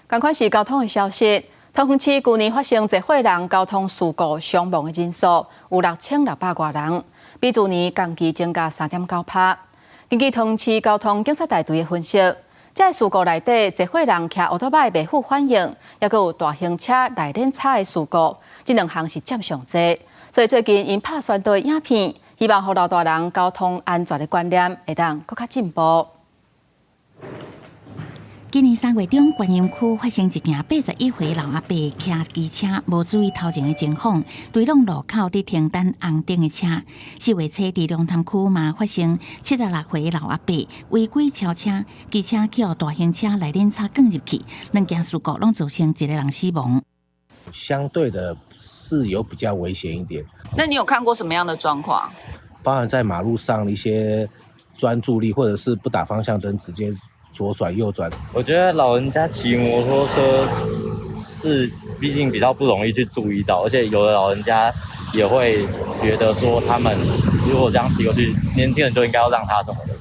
仝款是交通的消息，桃園市舊年發生濟歲人交通事故傷亡的人數有6600外人，比去年同期增加3.9%。根據桃園市交通警察大隊的分析，這个事故內底濟歲人騎歐多擺袂赴反應，抑閣有大型車內輪差的事故，這兩項是佔上濟。所以最近𪜶拍宣導影片，希望予老大人交通安全的觀念會當閣較進步。今年3月中，觀音區發生一件81歲老阿伯騎機車無注意頭前的情況，墜挵路口佇停等紅燈的車。4月初佇龍潭區嘛發生76歲老阿伯違規超車，機車去予大型車內輪差捲入去，兩件事故攏造成一个人死亡。相對的是有比較危險一點。那你有看過什麼樣的狀況？包含在馬路上一些專注力，或者是不打方向燈直接左轉右轉。我覺得老人家騎摩托車是畢竟比較不容易去注意到，而且有的老人家也會覺得說，他們如果這樣騎過去，年輕人就應該要讓他什麼的。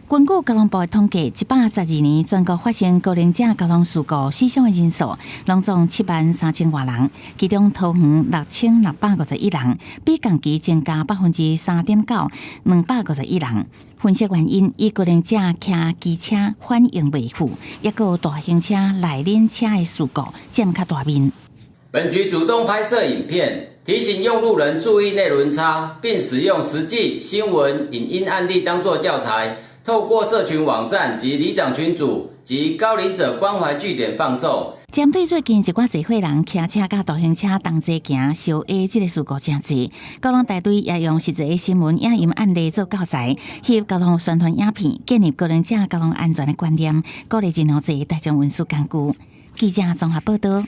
根據交通部的統計，112年全國發生高齡者交通事故死傷的人數，攏總7萬3千外人，其中桃園6651人，比同期增加3.9%，251人。分析原因，以高齡者騎機車反應袂赴，抑閣有大型車內輪車的事故佔較大面。本局主動拍攝影片，提醒用路人注意內輪差，並使用實際新聞影音案例當作教材。透過社群網站及里長群組及高齡者關懷據點放送。針對最近一寡濟歲人騎車佮大型車同齊行相挨這个事故誠濟，交通大隊也用實際的新聞影音案例做教材，翕交通宣傳影片，建立高齡者交通安全的觀念，鼓勵盡量坐大眾運輸工具。記者綜合報道。